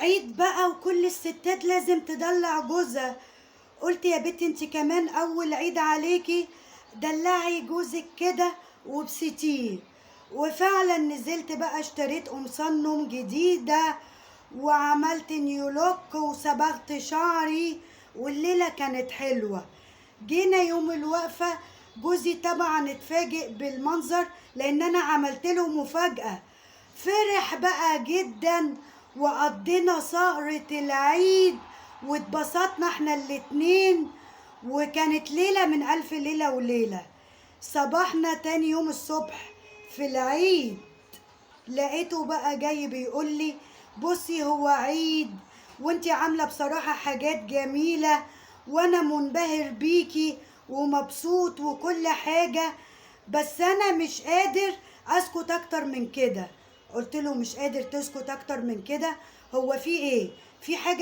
عيد بقى وكل الستات لازم تدلع جوزها. قلت يا بنتي انت كمان اول عيد عليكي، دلعي جوزك كده وبسطيه. وفعلا نزلت بقى اشتريت قمصان نوم جديدة وعملت new look وصبغت شعري، والليلة كانت حلوة. جينا يوم الوقفة، جوزي طبعا اتفاجئ بالمنظر لان انا عملت له مفاجأة. فرح بقى جدا، وقضينا سهرة العيد واتبسطنا احنا الاتنين، وكانت ليلة من ألف ليلة وليلة. صباحنا تاني يوم الصبح في العيد لقيته بقى جاي بيقول لي بصي هو عيد وانتي عاملة بصراحة حاجات جميلة وانا منبهر بيكي ومبسوط وكل حاجة، بس انا مش قادر اسكت اكتر من كده. قلت له مش قادر تسكت اكتر من كده؟ هو في ايه؟ في حاجة؟